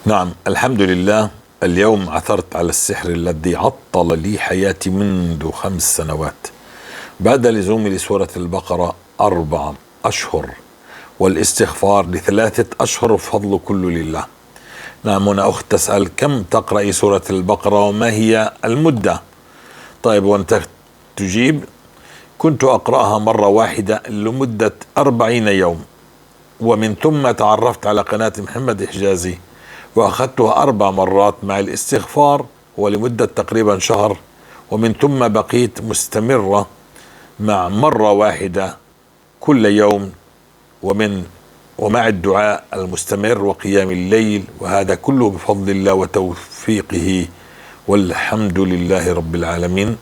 نعم الحمد لله. اليوم عثرت على السحر الذي عطل لي حياتي منذ 5 سنوات بعد لزومي لسورة البقرة 4 أشهر والاستغفار ل3 أشهر، الفضل كله لله. نعم، هنا أخت تسأل كم تقرأي سورة البقرة وما هي المدة؟ طيب وأنت تجيب كنت أقرأها مرة واحدة لمدة 40 يوم، ومن ثم تعرفت على قناة محمد حجازي وأخذتها 4 مرات مع الاستغفار ولمدة تقريبا شهر، ومن ثم بقيت مستمرة مع مرة واحدة كل يوم ومع الدعاء المستمر وقيام الليل، وهذا كله بفضل الله وتوفيقه، والحمد لله رب العالمين.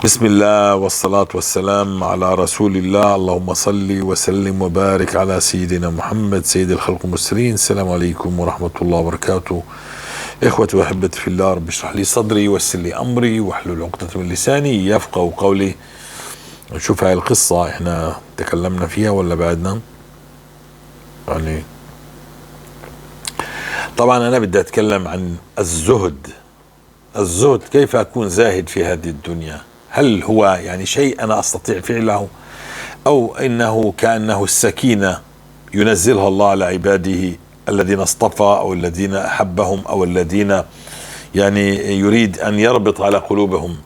بسم الله والصلاة والسلام على رسول الله، اللهم صل وسلم وبارك على سيدنا محمد سيد الخلق المرسلين. السلام عليكم ورحمة الله وبركاته. إخوتي وأحبتي في الله، رب اشرح لي صدري ويسر لي أمري واحلل عقدة من لساني يفقهوا قولي. نشوف هاي القصة احنا تكلمنا فيها ولا بعدنا؟ يعني طبعا أنا بدي أتكلم عن الزهد. الزهد، كيف أكون زاهد في هذه الدنيا؟ هل هو يعني شيء أنا أستطيع فعله، أو إنه كأنه السكينة ينزلها الله على عباده الذين اصطفى أو الذين أحبهم أو الذين يعني يريد أن يربط على قلوبهم؟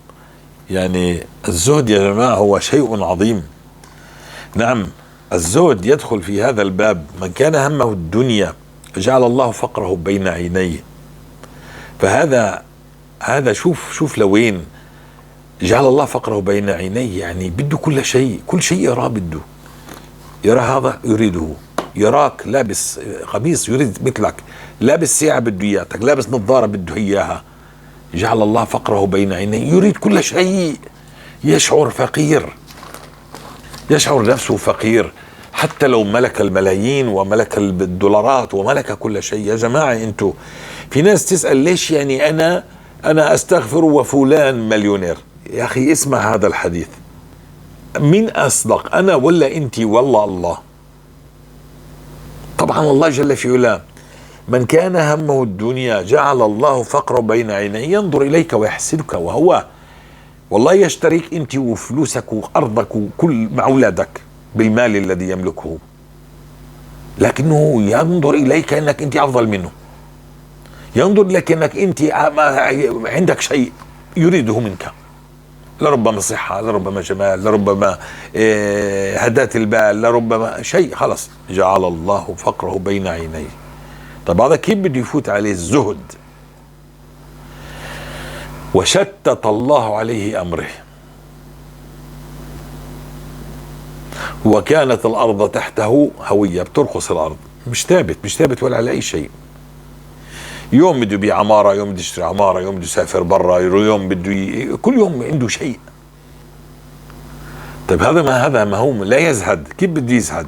يعني الزهد يا جماعة هو شيء عظيم. نعم، الزهد يدخل في هذا الباب. من كان همه الدنيا جعل الله فقره بين عينيه. فهذا هذا شوف لوين جعل الله فقره بين عينيه. يعني بده كل شيء، كل شيء يراه بده، يرى هذا يريده، يراك لابس قميص يريد مثلك، لابس ساعة بده اياتك، لابس نظارة بده اياها. جعل الله فقره بين عينيه، يريد كل شيء، يشعر فقير، يشعر نفسه فقير حتى لو ملك الملايين وملك الدولارات وملك كل شيء. يا جماعة انتو في ناس تسأل ليش يعني انا استغفر وفلان مليونير؟ يا اخي اسمع هذا الحديث، مين اصدق، انا ولا انت ولا الله؟ طبعا الله جل في علاه. من كان همه الدنيا جعل الله فقره بين عينيه، ينظر اليك ويحسدك، وهو والله يشتريك انت وفلوسك وارضك وكل مع اولادك بالمال الذي يملكه، لكنه ينظر اليك انك انت افضل منه، ينظر لك انك انت عندك شيء يريده منك، لربما صحة، لربما جمال، لربما هداة البال، لربما شيء. خلص جعل الله فقره بين عينيه. طب هذا كيف بده يفوت عليه الزهد؟ وشتت الله عليه أمره، وكانت الأرض تحته هوية، بترقص الأرض، مش ثابت، مش ثابت ولا على أي شيء. يوم بده يبيع عمارة، يوم بده يشتري عمارة، يوم بده يسافر برا، يوم بده كل يوم عنده شيء. طيب هذا ما هو لا يزهد، كيف بده يزهد؟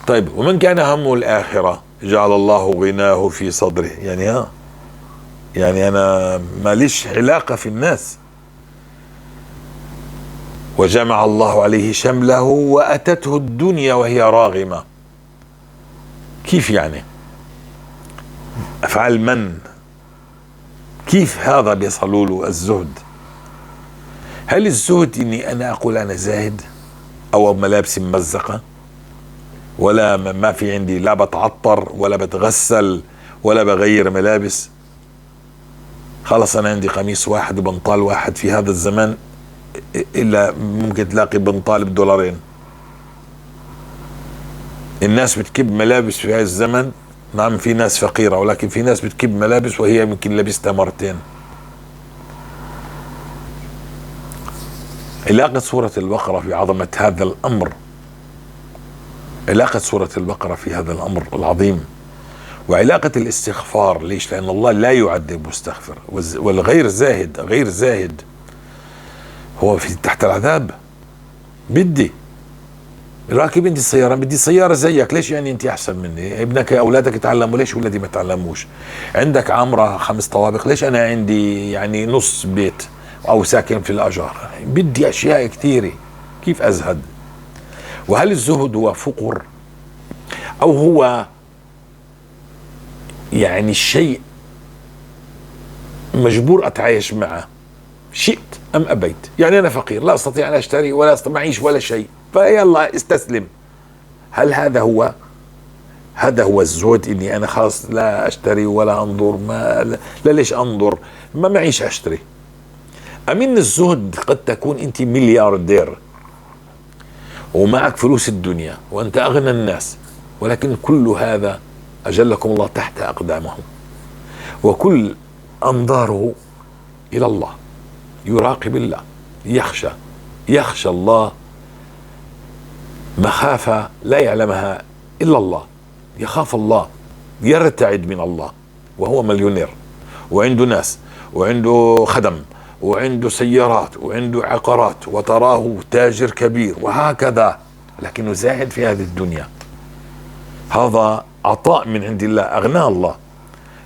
طيب ومن كان همه الآخرة جعل الله غناه في صدره. يعني ها، يعني أنا ماليش علاقة في الناس. وجمع الله عليه شمله وأتته الدنيا وهي راغمة. كيف يعني؟ أفعال من؟ كيف هذا بيصلوا له الزهد؟ هل الزهد إني أنا أقول أنا زاهد أو ملابسي ممزقة، ولا ما في عندي، لا بتعطر ولا بتغسل ولا بغير ملابس؟ خلص أنا عندي قميص واحد وبنطال واحد. في هذا الزمان إلا ممكن تلاقي بنطال $2. الناس بتكب ملابس في هذا الزمن. نعم في ناس فقيرة، ولكن في ناس بتكب ملابس وهي يمكن لبستها مرتين. علاقة سورة البقرة في عظمة هذا الأمر، علاقة سورة البقرة في هذا الأمر العظيم، وعلاقة الاستغفار. ليش؟ لأن الله لا يعذب مستغفر، والغير زاهد، غير زاهد هو في تحت العذاب. بدي راكب انت السيارة، بدي سيارة زيك، ليش يعني انت احسن مني؟ ابنك اولادك يتعلموا، ليش اولادي ما تعلموش؟ عندك عمرة 5 طوابق، ليش انا عندي يعني نص بيت او ساكن في الاجار؟ بدي اشياء كثيرة، كيف ازهد؟ وهل الزهد هو فقر؟ أو هو يعني شيء مجبور أتعايش معه شئت أم أبيت؟ يعني أنا فقير لا أستطيع أن أشتري ولا أستطيع معيش ولا شيء، فيلا استسلم. هل هذا هو؟ هذا هو الزهد، إني أنا خلاص لا أشتري ولا أنظر، ما لا ليش أنظر، ما معيش أشتري. أم إن الزهد قد تكون أنت ملياردير ومعك فلوس الدنيا وأنت أغنى الناس، ولكن كل هذا أجلكم الله تحت أقدامهم، وكل أنظاره إلى الله، يراقب الله، يخشى الله مخافة لا يعلمها إلا الله، يخاف الله، يرتعد من الله، وهو مليونير وعنده ناس وعنده خدم وعنده سيارات وعنده عقارات، وتراه تاجر كبير وهكذا، لكنه زاهد في هذه الدنيا. هذا عطاء من عند الله، أغناه الله،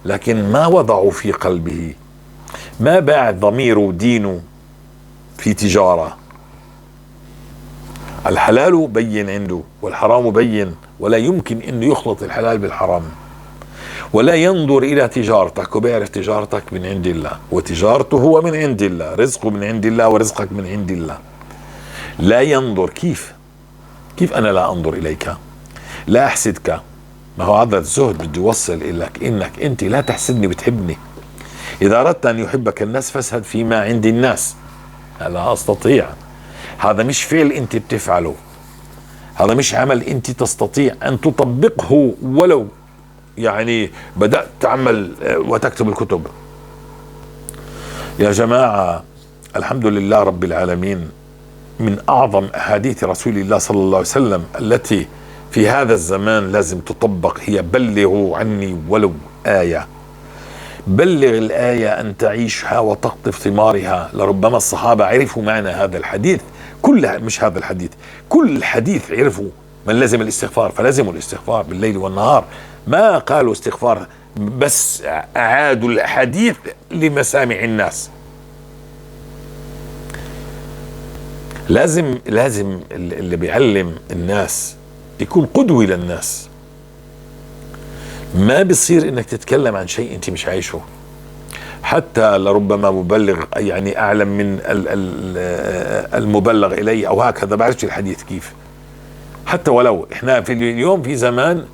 لكن ما وضعوا في قلبه، ما باع ضميره ودينه في تجارة. الحلال بين عنده والحرام بين، ولا يمكن أنه يخلط الحلال بالحرام، ولا ينظر إلى تجارتك، وبيعرف تجارتك من عند الله، وتجارته هو من عند الله، رزقه من عند الله ورزقك من عند الله. لا ينظر. كيف أنا لا أنظر إليك؟ لا أحسدك. ما هو هذا الزهد بده يوصل لك إنك أنت لا تحسدني، بتحبني. إذا أردت أن يحبك الناس فازهد فيما عند الناس. لا أستطيع. هذا مش فعل أنت بتفعله، هذا مش عمل أنت تستطيع أن تطبقه، ولو يعني بدأت تعمل وتكتب الكتب. يا جماعة الحمد لله رب العالمين، من أعظم أحاديث رسول الله صلى الله عليه وسلم التي في هذا الزمان لازم تطبق هي بلغوا عني ولو آية. بلغ الآية أن تعيشها وتقطف ثمارها. لربما الصحابة عرفوا معنى هذا الحديث، كل مش هذا الحديث، كل الحديث عرفوا. من لزم الاستغفار فلزموا الاستغفار بالليل والنهار، ما قالوا استغفار بس، أعادوا الحديث لمسامع الناس. لازم اللي بيعلم الناس يكون قدوة للناس. ما بصير انك تتكلم عن شيء انت مش عايشه، حتى لربما مبلغ يعني اعلم من المبلغ اليه او هكذا، بعرفش الحديث كيف. حتى ولو احنا في اليوم في زمان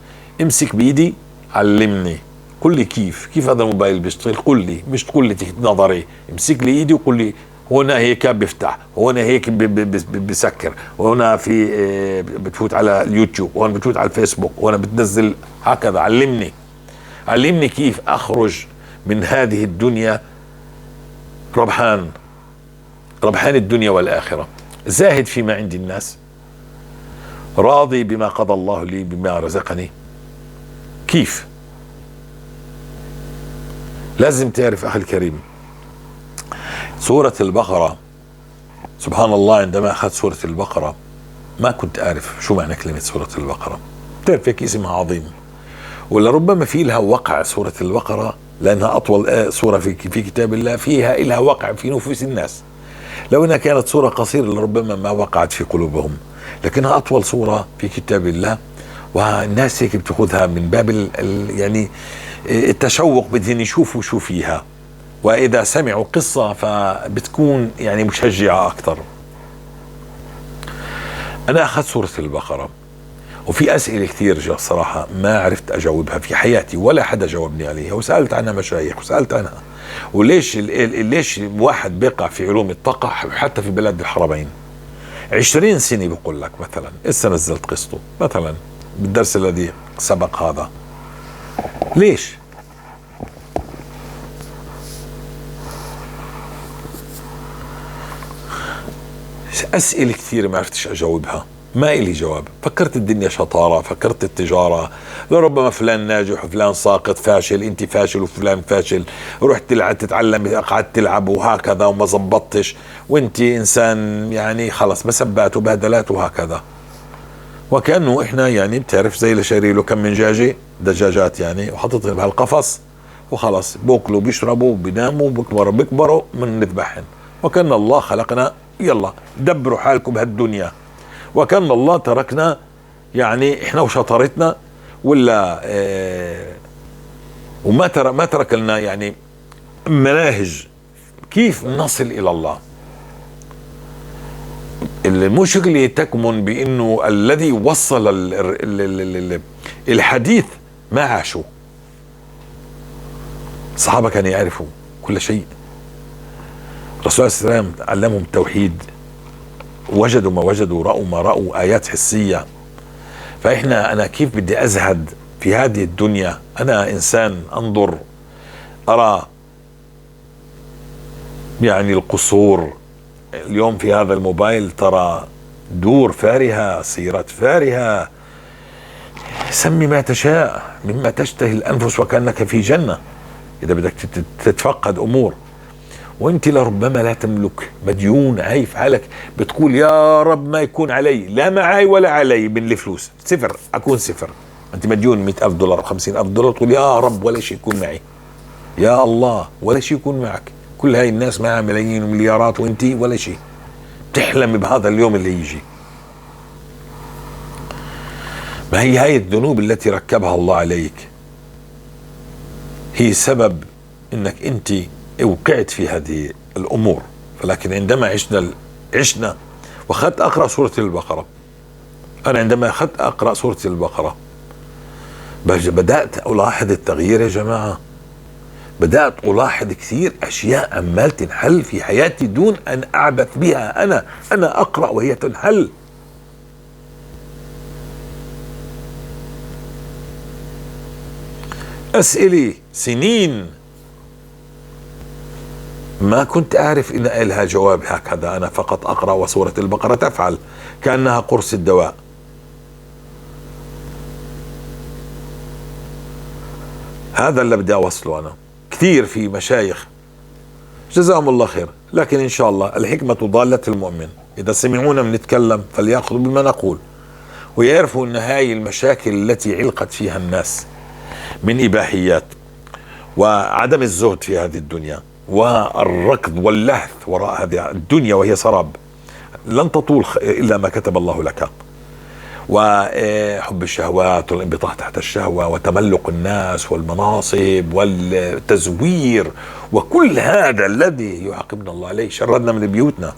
امسك بيدي علمني، قل لي كيف هذا الموبايل بيشتغل، قل لي، مش تقول لي نظري، امسك لي ايدي وقل لي هنا هيك بيفتح، هنا هيك بسكر، هنا في بتفوت على اليوتيوب، هون بتفوت على الفيسبوك، هنا بتنزل هكذا. علمني كيف اخرج من هذه الدنيا ربحان الدنيا والآخرة، زاهد فيما عند الناس، راضي بما قضى الله لي، بما رزقني. كيف؟ لازم تعرف أخي الكريم سورة البقرة. سبحان الله، عندما أخذت سورة البقرة ما كنت أعرف شو معنى كلمة سورة البقرة. تعرف هيك اسمها عظيم، ولربما في لها وقع سورة البقرة، لأنها أطول سورة في كتاب الله، فيها لها وقع في نفوس الناس. لو أنها كانت سورة قصيرة لربما ما وقعت في قلوبهم، لكنها أطول سورة في كتاب الله، والناس هيك بتاخذها من باب يعني التشوق، بدهن يشوفوا شو فيها، وإذا سمعوا قصة فبتكون يعني مشجعة أكثر. أنا أخذت سورة البقرة وفي أسئلة كثير صراحة ما عرفت أجاوبها في حياتي، ولا حدا جاوبني عليها، وسألت عنها مشايخ وسألت عنها، وليش ليش واحد بيقع في علوم الطاقة حتى في بلاد الحرمين 20 سنة؟ بقول لك مثلا إسا نزلت قصته مثلا بالدرس الذي سبق هذا. ليش؟ أسئلة كثير ما عرفتش أجاوبها، ما إلي جواب. فكرت الدنيا شطارة، فكرت التجارة، لربما فلان ناجح وفلان ساقط، فاشل، انت فاشل وفلان فاشل، رحت تتعلم قعدت تلعب وهكذا وما زبطتش، وانت انسان يعني خلص مسبات وبهدلات وهكذا. وكأنه احنا يعني بتعرف زي اللي شاري له كم من دجاجة، دجاجات يعني، وحطتهم بهالقفص وخلص، بوكلوا بيشربوا بيناموا بيكبروا من نذبحن. وكأن الله خلقنا يلا دبروا حالكم بهالدنيا، وكأن الله تركنا يعني احنا وشطارتنا، ولا وما ترى ما ترك لنا يعني مناهج كيف نصل الى الله. المشكلة تكمن بانه الذي وصل الحديث ما عاشوا. الصحابة كانوا يعرفوا كل شيء. الرسول صلى الله عليه وسلم علمهم التوحيد، وجدوا ما وجدوا، رأوا ما رأوا، آيات حسية. فإحنا أنا كيف بدي أزهد في هذه الدنيا؟ أنا إنسان أنظر أرى يعني القصور اليوم في هذا الموبايل، ترى دور فارهة، سيارات فارهة، سمي ما تشاء مما تشتهي الأنفس وكأنك في جنة. إذا بدك تتفقد أمور وانت لربما لا تملك، مديون، عايف حالك، بتقول يا رب ما يكون علي، لا معي ولا علي من الفلوس، صفر، أكون صفر. أنت مديون 100,000 دولار 50,000 دولار، تقول يا رب ولا شيء يكون معي، يا الله ولا شيء يكون معك. كل هاي الناس معها ملايين ومليارات وانت ولا شيء، بتحلم بهذا اليوم اللي يجي. ما هي هاي الذنوب التي ركبها الله عليك هي سبب انك انت وقعت في هذه الامور. ولكن عندما عشنا واخذت اقرا سورة البقرة، انا عندما اخذت اقرا سورة البقرة بدات الاحظ التغيير يا جماعة. بدات الاحظ كثير اشياء عمال تنحل في حياتي دون ان اعبث بها. انا اقرا وهي تنحل. اسئلي سنين ما كنت أعرف إن إلها جواب هكذا، أنا فقط أقرأ وسورة البقرة تفعل كأنها قرص الدواء. هذا اللي بدي أوصله أنا. كثير في مشايخ جزاهم الله خير، لكن إن شاء الله الحكمة ضالة المؤمن، إذا سمعونا بنتكلم فليأخذوا بما نقول ويعرفوا أن هاي المشاكل التي علقت فيها الناس من إباحيات وعدم الزهد في هذه الدنيا والركض واللهث وراء هذه الدنيا وهي سراب لن تطول إلا ما كتب الله لك، وحب الشهوات والانبطاح تحت الشهوة وتملق الناس والمناصب والتزوير وكل هذا الذي يعاقبنا الله عليه. شردنا من بيوتنا،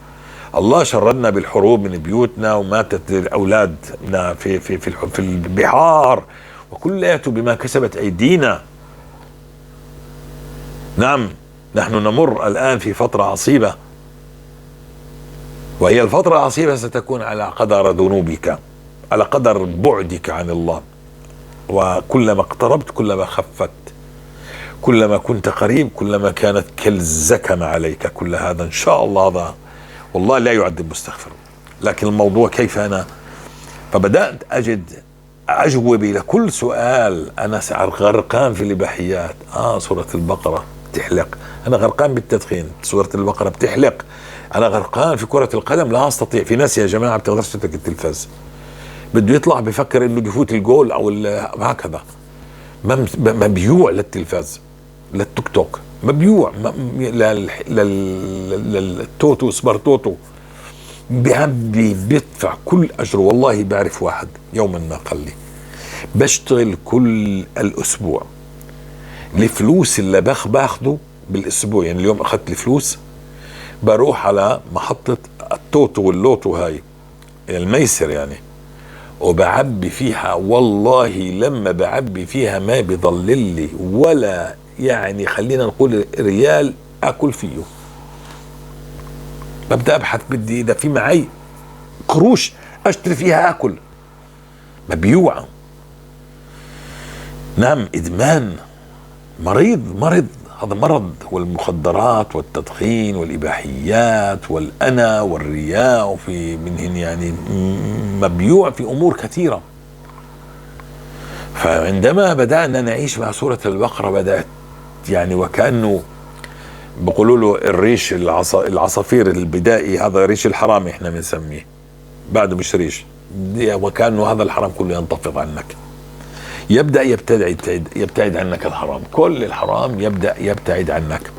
الله شردنا بالحروب من بيوتنا، وماتت أولادنا في في في في البحار، وكلياته بما كسبت أيدينا. نعم، نحن نمر الآن في فترة عصيبة، وهي الفترة العصيبة ستكون على قدر ذنوبك، على قدر بعدك عن الله. وكلما اقتربت كلما خفت، كلما كنت قريب كلما كانت كالزكمة عليك. كل هذا إن شاء الله هذا والله لا يعد مستغفر. لكن الموضوع كيف أنا، فبدأت أجد أجوبة لكل سؤال. أنا غرقان في الإباحيات، سورة البقرة بتحلق. أنا غرقان بالتدخين، سورة البقرة بتحلق. أنا غرقان في كرة القدم، لا أستطيع. في ناس يا جماعة بتقدرش تترك التلفاز، بده يطلع بفكر إنه يفوت الجول أو هكذا، مبيوع للتلفاز، للتوك توك، مبيوع للتوتو سبارتوتو، بيعبي بيدفع كل أجره. والله بعرف واحد يوما ما قال لي بشتغل كل الأسبوع، الفلوس اللي باخده بالاسبوع، يعني اليوم اخذت الفلوس بروح على محطة التوتو واللوتو هاي الميسر يعني، وبعبي فيها. والله لما بعبي فيها ما بيضلل لي ولا يعني خلينا نقول ريال اكل فيه. ببدا ابحث، بدي اذا في معي قروش اشتري فيها اكل. مبيوعة. نعم، ادمان، مريض، مرض، هذا مرض. والمخدرات والتدخين والإباحيات والأنا والرياء، وفي منهن يعني مبيوع في أمور كثيرة. فعندما بدأنا نعيش مع سورة البقرة بدأت يعني وكأنه بقولوا له الريش العصافير البدائي، هذا ريش الحرام احنا بنسميه، بعده مش ريش، وكأنه هذا الحرام كله ينتفض عنك، يبدأ يبتعد عنك الحرام، كل الحرام يبدأ يبتعد عنك،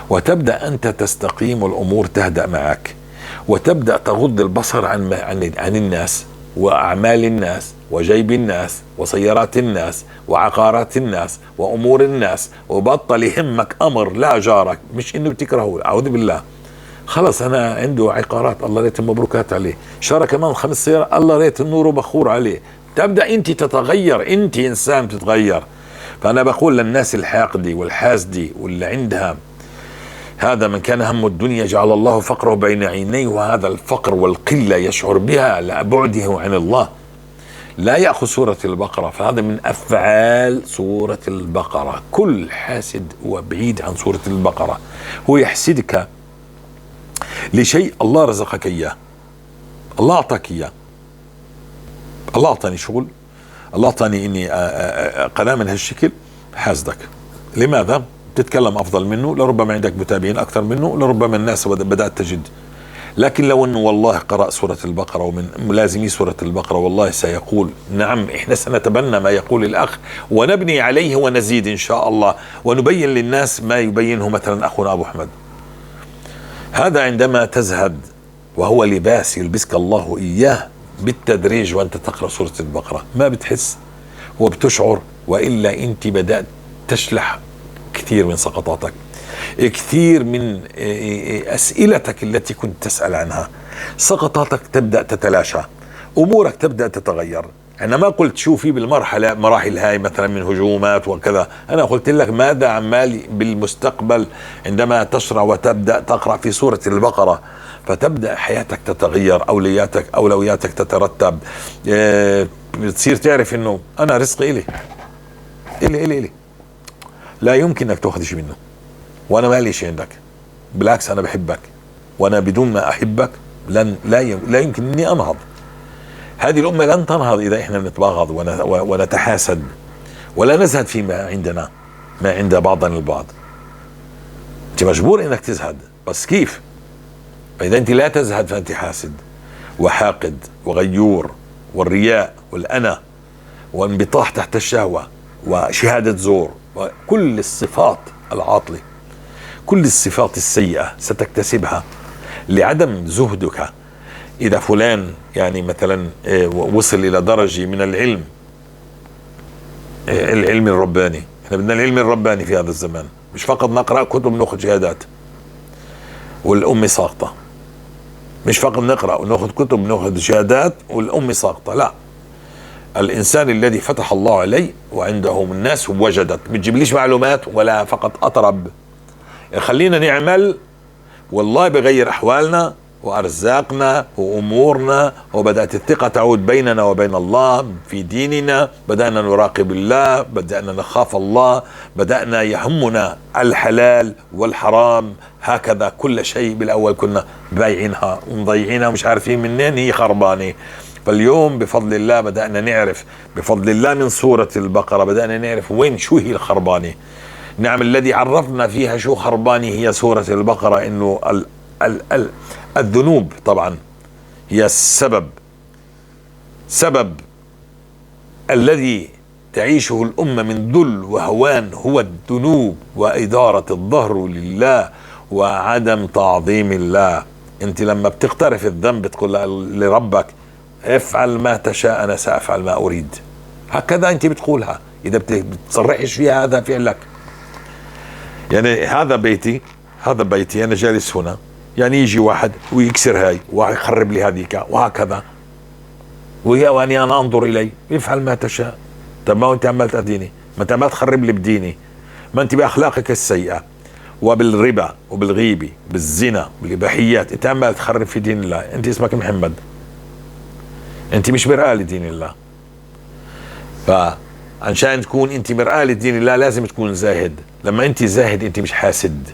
وتبدأ أنت تستقيم والأمور تهدأ معك، وتبدأ تغض البصر عن الناس. وأعمال الناس وجيب الناس وسيارات الناس وعقارات الناس وأمور الناس، وبطل يهمك أمر لا جارك، مش إنه بتكرهه، أعوذ بالله، خلص أنا عنده عقارات الله ريت مبروكات عليه، شرى كمان 5 سيارات الله ريت النور وبخور عليه. تبدأ أنت تتغير، أنت إنسان تتغير. فأنا بقول للناس الحاقدة والحاسدة واللي عندها هذا، من كان هم الدنيا جعل الله فقره بين عينيه، وهذا الفقر والقلة يشعر بها لبعده عن الله، لا يأخذ سورة البقرة. فهذا من أفعال سورة البقرة. كل حاسد هو بعيد عن سورة البقرة، هو يحسدك لشيء الله رزقك إياه، الله أعطاك إياه، الله أعطاني شغل، الله أعطاني إني قناة من هالشكل، حاسدك. لماذا؟ تتكلم أفضل منه، لربما عندك متابعين أكثر منه، لربما الناس بدأت تجد. لكن لو أنه والله قرأ سورة البقرة ومن ملازمي سورة البقرة، والله سيقول نعم إحنا سنتبنى ما يقول الأخ ونبني عليه ونزيد إن شاء الله، ونبين للناس ما يبينه مثلا أخونا أبو أحمد. هذا عندما تزهد، وهو لباس يلبسك الله إياه بالتدريج وأنت تقرأ سورة البقرة، ما بتحس وبتشعر، وإلا أنت بدأت تشلح كثير من سقطاتك، كثير من أسئلتك التي كنت تسأل عنها، سقطاتك تبدأ تتلاشى، أمورك تبدأ تتغير. أنا ما قلت شوفي بالمرحلة مراحل هاي مثلا من هجومات وكذا، أنا قلت لك ماذا عمال بالمستقبل عندما تشرع وتبدأ تقرأ في سورة البقرة، فتبدأ حياتك تتغير، أولوياتك تترتب، بتصير تعرف إنه أنا رزقي إلي إلي إلي إلي، لا يمكن أنك تأخذ شيء منه، وأنا ما لي شيء عندك، بالعكس أنا بحبك، وأنا بدون ما أحبك لن لا يمكن أني أنهض. هذه الأمة لن تنهض إذا إحنا نتباغض ونتحاسد ولا نزهد فيما عندنا، ما عند بعضنا البعض. أنت مجبور إنك تزهد، بس كيف؟ فإذا أنت لا تزهد فأنت حاسد وحاقد وغيور، والرياء والأنا وانبطاح تحت الشهوة وشهادة زور وكل الصفات العاطلة، كل الصفات السيئة ستكتسبها لعدم زهدك. إذا فلان يعني مثلا وصل إلى درجة من العلم، العلم الرباني، احنا بدنا العلم الرباني في هذا الزمان، مش فقط نقرأ كتب ونأخذ شهادات والأمة ساقطة، مش فقط نقرأ ونأخذ كتب ونأخذ شهادات والأمة ساقطة، لا، الإنسان الذي فتح الله عليه وعنده من الناس وجدت، ما تجيبليش معلومات ولا فقط أطرب، خلينا نعمل والله بغير أحوالنا وأرزاقنا وأمورنا، وبدأت الثقة تعود بيننا وبين الله في ديننا، بدأنا نراقب الله، بدأنا نخاف الله، بدأنا يهمنا الحلال والحرام، هكذا كل شيء. بالأول كنا بايعينها ومضيعينها ومش عارفين منين هي خربانة، فاليوم بفضل الله بدأنا نعرف، بفضل الله من سورة البقرة بدأنا نعرف وين شو هي الخربانة. نعم، الذي عرفنا فيها شو خربانة هي سورة البقرة، إنه ال ال ال الذنوب طبعا هي السبب، سبب الذي تعيشه الأمة من ذل وهوان هو الذنوب وإدارة الظهر لله وعدم تعظيم الله. أنت لما بتقترف الذنب تقول لربك افعل ما تشاء أنا سأفعل ما أريد، هكذا أنت بتقولها، إذا بتصرحش فيها هذا فعلك. يعني هذا بيتي، هذا بيتي، أنا جالس هنا، يعني يجي واحد ويكسر هاي ويخرب لي هذيك وهكذا، وهي واني انا انظر الي افعل ما تشاء. طب ما انت عمال تأذيني، ما انت عمال تخرب لي بديني، ما انت باخلاقك السيئه وبالربا وبالغيبه بالزنا بالاباحيات انت عمال تخرب في دين الله. انت اسمك محمد، انت مش مرآة لدين الله. فعشان تكون انت مرآة لدين الله لازم تكون زاهد. لما انت زاهد انت مش حاسد.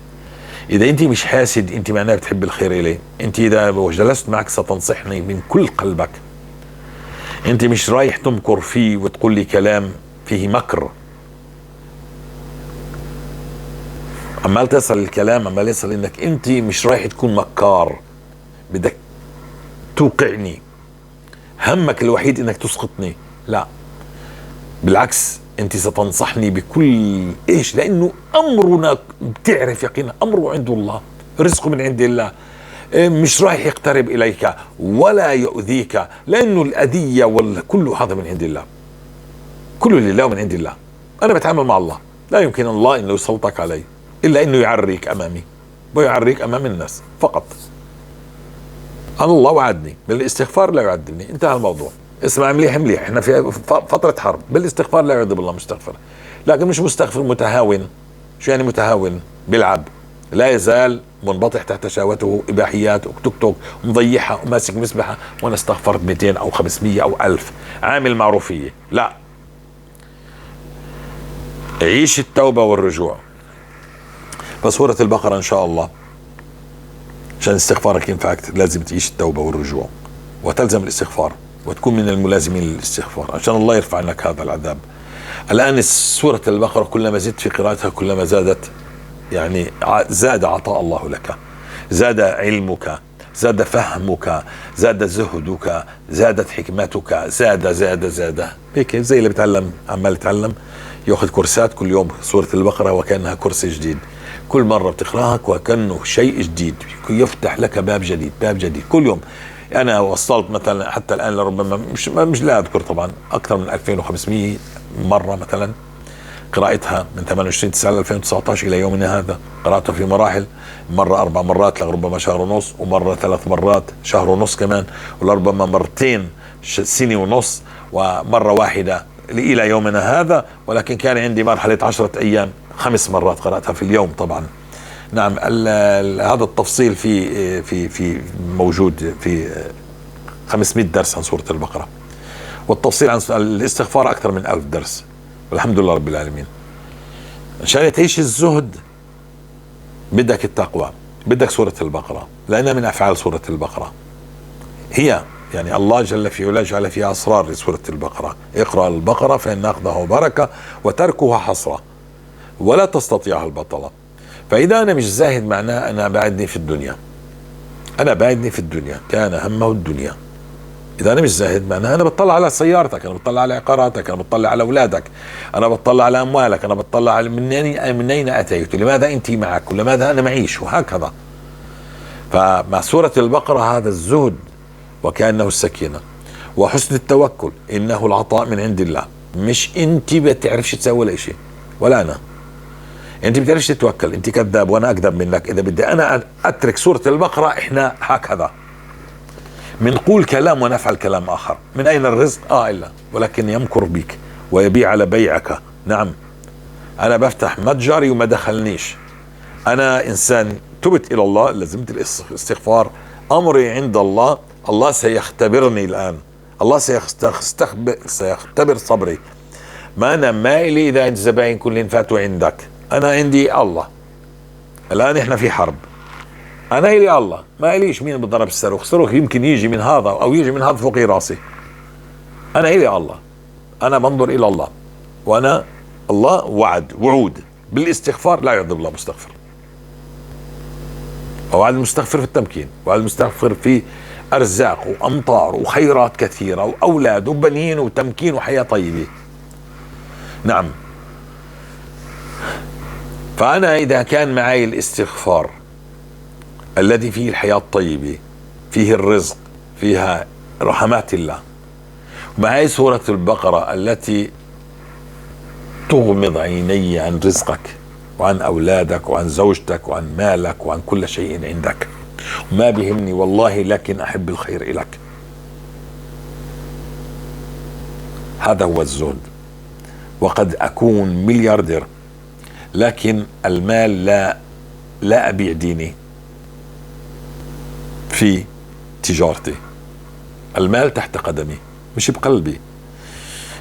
إذا أنت مش حاسد أنت معناها بتحب الخير إلي. أنت إذا جلست معك ستنصحني من كل قلبك. أنت مش رايح تمكر فيه وتقول لي كلام فيه مكر. عمال تصل الكلام، عمال يصل إنك أنت مش رايح تكون مكار، بدك توقعني، همك الوحيد إنك تسقطني. لا بالعكس، أنت ستنصحني بكل إيش، لأنه أمرنا بتعرف يقينا أمره عند الله، رزقه من عند الله، مش رايح يقترب إليك ولا يؤذيك، لأنه الأذية كل هذا من عند الله، كله لله ومن عند الله. أنا بتعامل مع الله، لا يمكن الله إنه يسلطك علي إلا إنه يعريك أمامي ويعريك أمام الناس فقط. الله وعدني بالاستغفار لا يعذبني، انتهى الموضوع. اسمع مليح مليح، احنا في فترة حرب، بالاستغفار لا يعذب الله مستغفر، لكن مش مستغفر متهاون. شو يعني متهاون؟ بيلعب، لا يزال منبطح تحت شهوته، إباحيات وتوك توك ومضيعها وماسك مسبحة، وأنا استغفرت 200 أو 500 أو 1000، عامل معروفية. لا، عيش التوبة والرجوع. فسورة البقرة إن شاء الله عشان استغفارك ينفعك لازم تعيش التوبة والرجوع وتلزم الاستغفار وتكون من الملازمين للاستغفار عشان الله يرفع عنك هذا العذاب. الآن سورة البقرة كلما زدت في قراءتها كلما زادت، يعني زاد عطاء الله لك، زاد علمك، زاد فهمك، زاد زهدك، زادت حكمتك، زاد زاد زاد. هيك زي اللي بتعلم، عمال يتعلم، ياخذ كورسات كل يوم سورة البقرة وكأنها كورس جديد، كل مرة بتقراها وكأنه شيء جديد، يفتح لك باب جديد، باب جديد كل يوم. أنا وصلت مثلا حتى الآن لربما مش لا أذكر طبعا أكثر من 2500 مرة مثلا قراءتها من 28/9/2019 إلى يومنا هذا، قرأتها في مراحل، مرة 4 مرات لربما شهر ونص، ومرة 3 مرات شهر ونص كمان، ولربما مرتين سنة ونص، ومرة واحدة إلى يومنا هذا. ولكن كان عندي مرحلة 10 أيام 5 مرات قرأتها في اليوم طبعا. نعم، هذا التفصيل في في في موجود في 500 درس عن سورة البقرة، والتفصيل عن الاستغفار أكثر من 1000 درس، والحمد لله رب العالمين. عشان تعيش الزهد بدك التقوى، بدك سورة البقرة، لأنها من أفعال سورة البقرة. هي يعني الله جل في علاه جعل فيها أسرار لسورة البقرة. اقرأ البقرة فإن أخذه بركة وتركها حسرة ولا تستطيعها البطلة. فإذا أنا مش زاهد معناه أنا بعدني في الدنيا، أنا بعدني في الدنيا، كان همه الدنيا. إذا أنا مش زاهد معناه أنا بطلع على سيارتك، أنا بطلع على عقاراتك، أنا بطلع على أولادك، أنا بطلع على أموالك، أنا بطلع على من أين أتيت، لماذا أنت معك، ولماذا أنا معيش، وهكذا. فمع سورة البقرة هذا الزهد وكأنه السكينة وحسن التوكل، إنه العطاء من عند الله. مش أنت بتعرفش تسوي ولا شيء ولا أنا، أنت بتعرفش تتوكل، أنت كذاب وأنا أكذب منك. إذا بدي أنا أترك سورة البقرة إحنا هكذا منقول كلام ونفعل كلام آخر. من أين الرزق؟ إلا ولكن يمكر بك ويبيع على بيعك. نعم، أنا بفتح متجري وما دخلنيش، أنا إنسان تبت إلى الله، لزمت الاستغفار، أمري عند الله، الله سيختبرني الآن، الله سيختبر صبري. ما أنا مائلي إذا الزباين كلهم فاتوا عندك، أنا عندي الله. الآن إحنا في حرب، أنا إلي الله، ما إليش مين بضرب الصاروخ، الصاروخ يمكن يجي من هذا أو يجي من هذا فوق راسي. أنا إلي الله، أنا بنظر إلى الله، وأنا الله وعد وعود بالاستغفار لا يعذب الله مستغفر. وعد المستغفر في التمكين، وعد المستغفر في أرزاق وأمطار وخيرات كثيرة وأولاد وبنين وتمكين وحياة طيبة. نعم، فأنا إذا كان معي الاستغفار الذي فيه الحياة الطيبة، فيه الرزق، فيها رحمات الله، ومعي سورة البقرة التي تغمض عيني عن رزقك وعن أولادك وعن زوجتك وعن مالك وعن كل شيء عندك، وما بهمني والله لكن أحب الخير إلك. هذا هو الزهد. وقد أكون ملياردير لكن المال لا أبيع ديني في تجارتي. المال تحت قدمي مش بقلبي.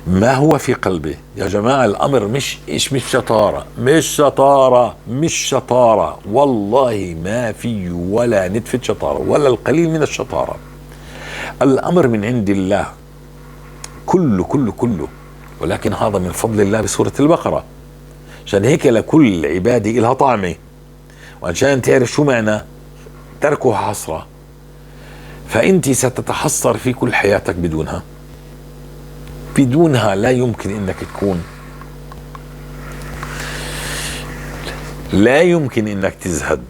ما هو في قلبي يا جماعة؟ الأمر مش شطارة، مش شطارة، مش شطارة، والله ما في ولا نتفة شطارة ولا القليل من الشطارة. الأمر من عند الله كله كله كله، ولكن هذا من فضل الله بسورة البقرة. عشان هيك لكل عبادي إلها طعمة، وعشان تعرف شو معنى تركها حسرة، فأنت ستتحسر في كل حياتك بدونها. بدونها لا يمكن انك تكون، لا يمكن انك تزهد،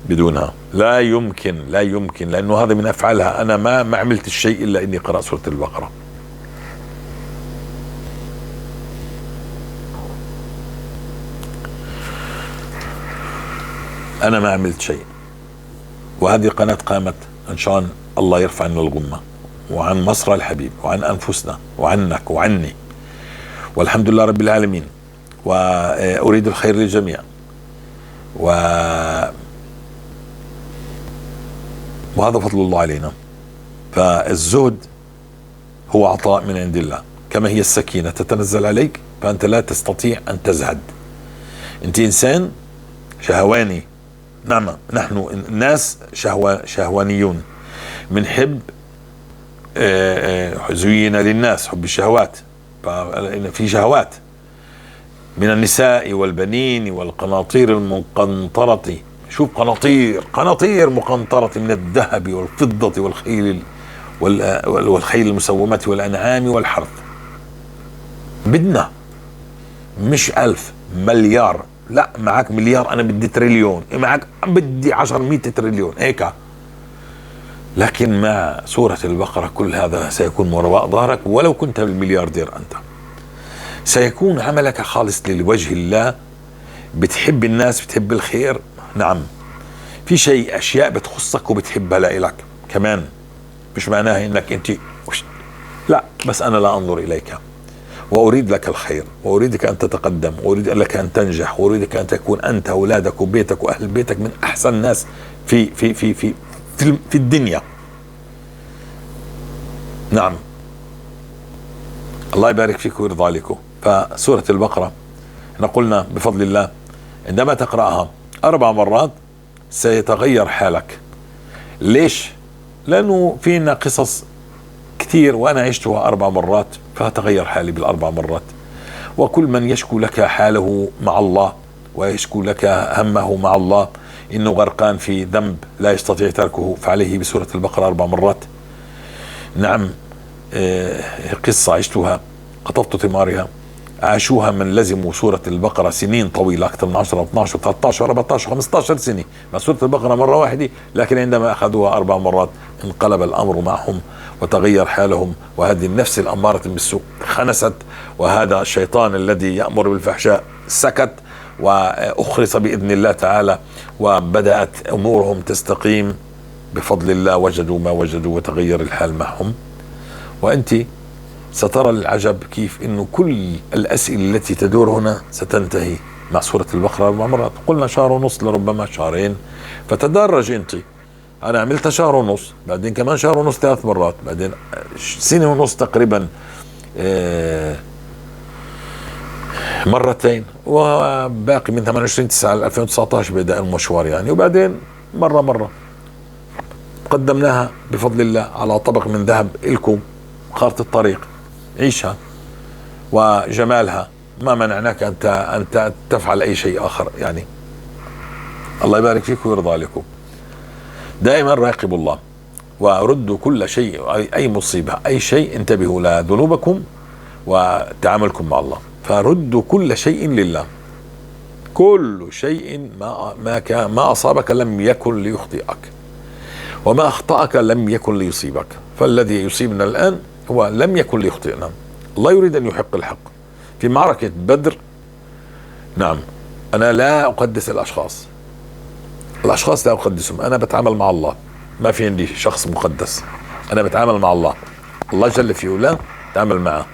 بدونها، لا يمكن، لا يمكن، لأنه هذا من أفعالها. أنا ما عملت الشيء إلا إني قرأت سورة البقرة. أنا ما عملت شيء، وهذه القناة قامت إن الله يرفع عنا الغمة وعن مصر الحبيب وعن أنفسنا وعنك وعني، والحمد لله رب العالمين. وأريد الخير للجميع، وهذا فضل الله علينا. فالزهد هو عطاء من عند الله، كما هي السكينة تتنزل عليك فأنت لا تستطيع أن تزهد. أنت إنسان شهواني، نعم نحن الناس شهوانيون، بنحب زين للناس حب الشهوات، في شهوات من النساء والبنين والقناطير المقنطرة. شوف قناطير، قناطير مقنطرة من الذهب والفضة والخيل والخيل المسومة والأنعام والحرث. بدنا مش 1000 مليار، لا معك مليار أنا بدي تريليون، معك بدي 10 100 تريليون هيك. لكن مع سورة البقرة كل هذا سيكون وراء ظهرك، ولو كنت بالملياردير أنت سيكون عملك خالص لوجه الله. بتحب الناس، بتحب الخير، نعم في شيء أشياء بتخصك وبتحبها لإلك كمان، مش معناها إنك أنت لا، بس أنا لا أنظر إليك وأريد لك الخير، وأريدك أن تتقدم، وأريد لك أن تنجح، وأريدك أن تكون أنت وأولادك وبيتك وأهل بيتك من أحسن ناس في في في في في, في الدنيا. نعم الله يبارك فيك ويرضى عليكم. فسورة البقرة احنا قلنا بفضل الله عندما تقرأها 4 مرات سيتغير حالك. ليش؟ لأنه فينا قصص كثير وأنا عشتها 4 مرات فتغير حالي بال4 مرات. وكل من يشكو لك حاله مع الله ويشكو لك همه مع الله إنه غرقان في ذنب لا يستطيع تركه فعليه بسورة البقرة 4 مرات. نعم قصة عشتها قطفت ثمارها، عاشوها من لزموا سورة البقرة سنين طويلة، أكثر من 10 12 13 14 15 سنة مع سورة البقرة مرة واحدة، لكن عندما أخذوها 4 مرات انقلب الأمر معهم وتغير حالهم، وهذه النفس الأمارة بالسوء خنست، وهذا الشيطان الذي يأمر بالفحشاء سكت وأخرص بإذن الله تعالى، وبدأت أمورهم تستقيم بفضل الله، وجدوا ما وجدوا وتغير الحال معهم. وأنت سترى العجب كيف أنه كل الأسئلة التي تدور هنا ستنتهي مع سورة البقرة 4 مرات. قلنا 1.5 شهر، لربما 2 شهور، فتدرج أنت. أنا عملتها 1.5 شهر، بعدين كمان 1.5 شهر 3 مرات، بعدين 1.5 سنة تقريبا مرتين، وباقي من 28/9/2019 بدأ المشوار يعني، وبعدين مرة قدمناها بفضل الله على طبق من ذهب إلكم، خارطة الطريق عيشها وجمالها، ما منعناك أن تفعل أي شيء آخر يعني. الله يبارك فيك ويرضى عليكم. دائما راقبوا الله وردوا كل شيء، أي مصيبة أي شيء انتبهوا لذنوبكم وتعاملكم مع الله، فردوا كل شيء لله. كل شيء ما أصابك لم يكن ليخطئك، وما أخطأك لم يكن ليصيبك. فالذي يصيبنا الآن هو لم يكن ليخطئنا. الله يريد أن يحق الحق في معركة بدر. نعم أنا لا أقدس الأشخاص، الأشخاص لا أقدسهم، أنا بتعامل مع الله، ما في عندي شخص مقدس، أنا بتعامل مع الله، الله جل في علاه تعامل معه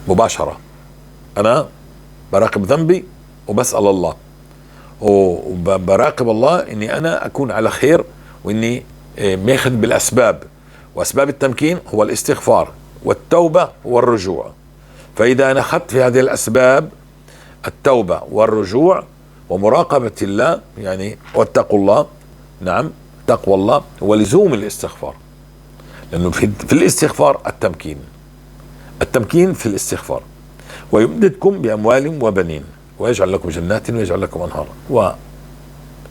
مباشرة. أنا براقب ذنبي وبسأل الله، وبراقب الله إني أنا أكون على خير، وإني ماخذ بالأسباب، وأسباب التمكين هو الاستغفار والتوبة والرجوع. فإذا أنا أخذت في هذه الأسباب التوبة والرجوع ومراقبة الله، يعني واتقوا الله، نعم تقوى الله ولزوم الاستغفار، لأنه في الاستغفار التمكين، التمكين في الاستغفار. ويمددكم بأموال وبنين ويجعل لكم جنات ويجعل لكم أنهارا.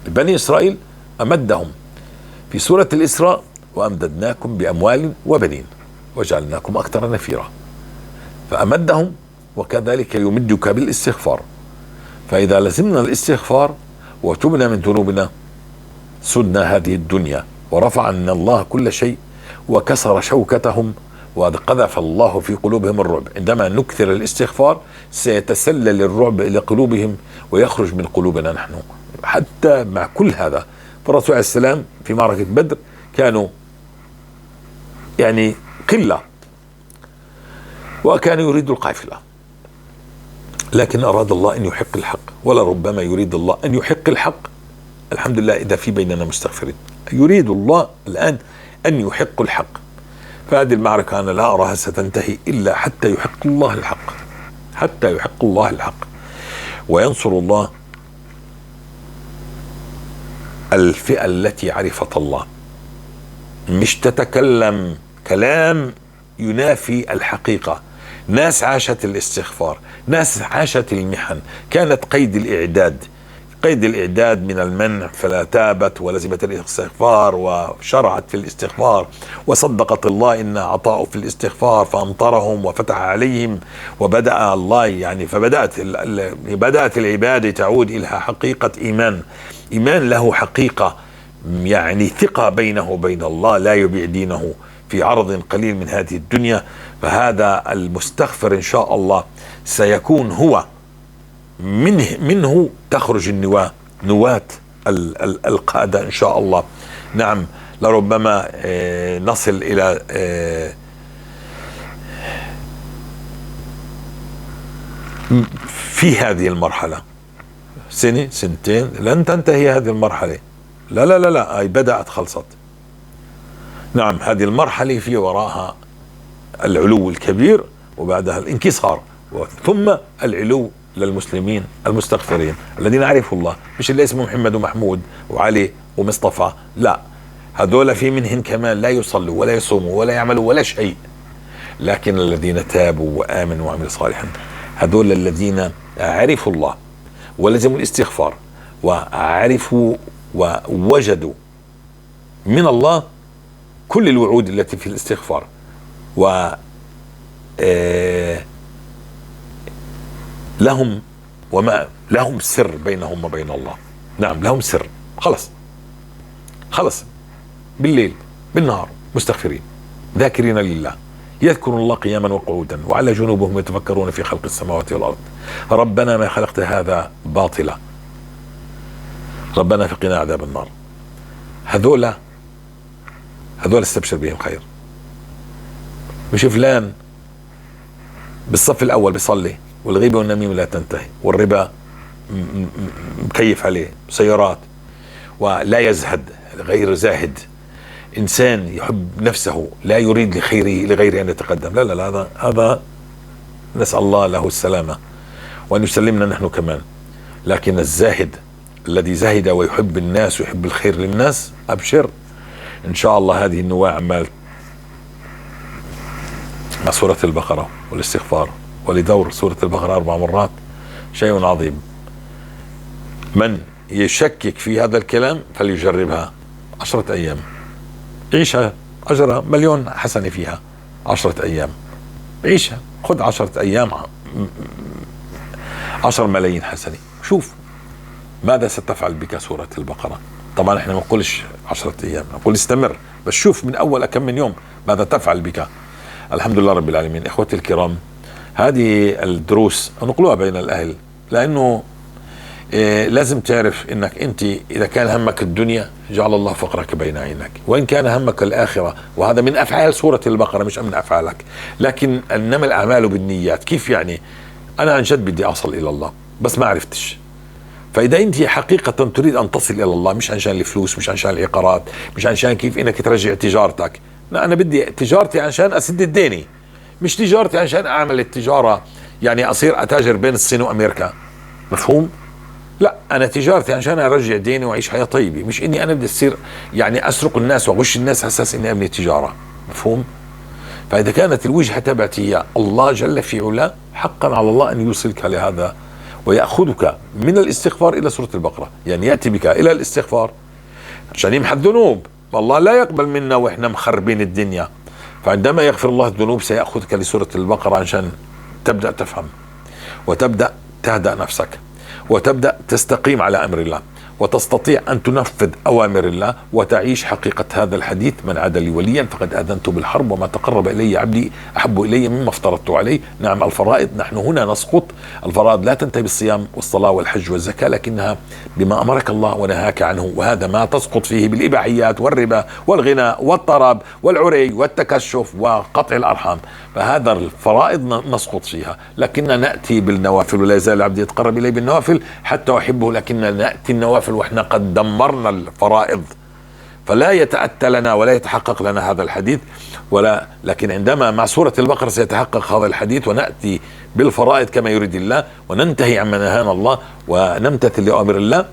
وبني إسرائيل أمدهم في سورة الإسراء وأمددناكم بأموال وبنين وجعلناكم أكثر نفيرا، فأمدهم، وكذلك يمدك بالاستغفار. فإذا لزمنا الاستغفار وتبنا من ذنوبنا سدنا هذه الدنيا ورفع عنا الله كل شيء وكسر شوكتهم وقذف الله في قلوبهم الرعب. عندما نكثر الاستغفار سيتسلل الرعب إلى قلوبهم ويخرج من قلوبنا نحن. حتى مع كل هذا فالرسول عليه السلام في معركة بدر كانوا يعني قلة وكانوا يريدوا القافلة، لكن أراد الله أن يحق الحق، ولربما يريد الله أن يحق الحق. الحمد لله إذا في بيننا مستغفرين، يريد الله الآن أن يحق الحق. فهذه المعركة أنا لا أراها ستنتهي إلا حتى يحق الله الحق، حتى يحق الله الحق وينصر الله الفئة التي عرفت الله، مش تتكلم كلام ينافي الحقيقة. ناس عاشت الاستغفار، ناس عاشت المحن، كانت قيد الإعداد، قيد الإعداد من المنع، فلا تابت ولزمت الاستغفار وشرعت في الاستغفار وصدقت الله إن عطاءه في الاستغفار فأمطرهم وفتح عليهم وبدأ الله يعني فبدأت بدأت العبادة تعود إلى حقيقة إيمان، إيمان له حقيقة، يعني ثقة بينه وبين الله، لا يبيع دينه في عرض قليل من هذه الدنيا. فهذا المستغفر إن شاء الله سيكون هو منه تخرج النواة، نواة القادة إن شاء الله. نعم، لربما نصل إلى في هذه المرحلة سنة سنتين لن تنتهي هذه المرحلة، لا لا لا لا، هي بدأت خلصت. نعم، هذه المرحلة في وراها العلو الكبير وبعدها الانكسار ثم العلو للمسلمين المستغفرين الذين عرفوا الله، مش اللي اسمه محمد ومحمود وعلي ومصطفى، لا، هذول في منهن كمان لا يصلوا ولا يصوموا ولا يعملوا ولا شيء، لكن الذين تابوا وآمنوا وعملوا صالحا هذول الذين عرفوا الله ولزموا الاستغفار وعرفوا ووجدوا من الله كل الوعود التي في الاستغفار، و لهم وما لهم سر بينهم وبين الله. نعم، لهم سر، خلص خلص، بالليل بالنهار مستغفرين ذاكرين لله، يذكرون الله قياما وقعودا وعلى جنوبهم يتفكرون في خلق السماوات والأرض، ربنا ما خلقت هذا باطلا ربنا فقنا عذاب النار. هذول استبشر بهم خير. مش فلان بالصف الأول بيصلي والغيبة والنميمة لا تنتهي والربا مكيف عليه سيارات ولا يزهد، غير زاهد، إنسان يحب نفسه لا يريد لخيره لغيره أن يتقدم، لا لا لا، هذا نسأل الله له السلامة وأن يسلمنا نحن كمان. لكن الزاهد الذي زهد ويحب الناس ويحب الخير للناس، أبشر إن شاء الله هذه النواة عمال مع سورة البقرة والاستغفار ولدور سورة البقرة 4 مرات شيء عظيم. من يشكك في هذا الكلام فليجربها 10 أيام، عيشها، أجرها 1,000,000 حسنة فيها 10 أيام، عيشها، خذ 10 أيام 10 ملايين حسنة، شوف ماذا ستفعل بك سورة البقرة. طبعا احنا ما نقولش 10 أيام، نقول استمر، بس شوف من أول كم من يوم ماذا تفعل بك. الحمد لله رب العالمين. إخوتي الكرام، هذه الدروس نقلوها بين الأهل، لأنه لازم تعرف أنك أنت إذا كان همك الدنيا جعل الله فقرك بين عينك، وإن كان همك الآخرة، وهذا من أفعال سورة البقرة مش من أفعالك، لكن إنما الأعمال بالنيات. كيف يعني؟ أنا عن جد بدي أصل إلى الله بس ما عرفتش. فإذا أنت حقيقة تريد أن تصل إلى الله، مش عشان الفلوس، مش عشان العقارات، مش عشان كيف إنك ترجع تجارتك، لا، أنا بدي تجارتي عشان أسد الديني، مش تجارتي عشان أعمل التجارة يعني أصير أتاجر بين الصين وأمريكا، مفهوم؟ لا، أنا تجارتي عشان أرجع ديني وأعيش حياة طيبة، مش إني أنا بدي أصير يعني أسرق الناس وأغش الناس على أساس إني أبني تجارة، مفهوم؟ فإذا كانت الوجهة تبعتي هي الله جل في علاه، حقا على الله أن يوصلك لهذا ويأخذك من الاستغفار إلى سورة البقرة، يعني يأتي بك إلى الاستغفار عشان يمحى الذنوب. والله لا يقبل منا وإحنا مخربين الدنيا، فعندما يغفر الله الذنوب سيأخذك لسورة البقرة عشان تبدأ تفهم وتبدأ تهدأ نفسك وتبدأ تستقيم على أمر الله وتستطيع أن تنفذ أوامر الله وتعيش حقيقة هذا الحديث: من عادى لي وليا فقد آذنته بالحرب، وما تقرب إلي عبدي أحب إلي مما افترضت عليه. نعم الفرائض، نحن هنا نسقط. الفرائض لا تنتهي بالصيام والصلاة والحج والزكاة، لكنها بما أمرك الله ونهاك عنه، وهذا ما تسقط فيه بالإباحيات والربا والغناء والطرب والعري والتكشف وقطع الأرحام. فهذا الفرائض نسقط فيها، لكننا نأتي بالنوافل، ولا يزال العبد يتقرب إلي بالنوافل حتى أحبه، لكننا نأتي النوافل وإحنا قد دمرنا الفرائض، فلا يتأتى لنا ولا يتحقق لنا هذا الحديث ولا. لكن عندما مع سورة البقرة سيتحقق هذا الحديث، ونأتي بالفرائض كما يريد الله، وننتهي عما نهانا الله، ونمتثل لأوامر الله،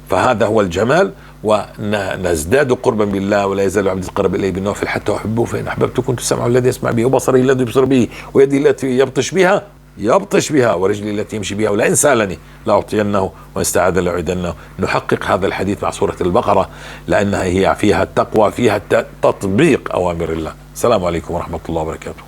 فهذا هو الجمال، ونزداد قربا بالله. ولا يزال العبد يتقرب الي بالنوافل حتى احبه، فان احببته كنت سمعه الذي يسمع به، وبصره الذي يبصر به، ويدي التي يبطش بها، ورجلي التي يمشي بها، ولئن سالني لاعطينه، وان استعاذ لاعيذنه. نحقق هذا الحديث مع سورة البقرة، لانها هي فيها التقوى، فيها تطبيق اوامر الله. السلام عليكم ورحمة الله وبركاته.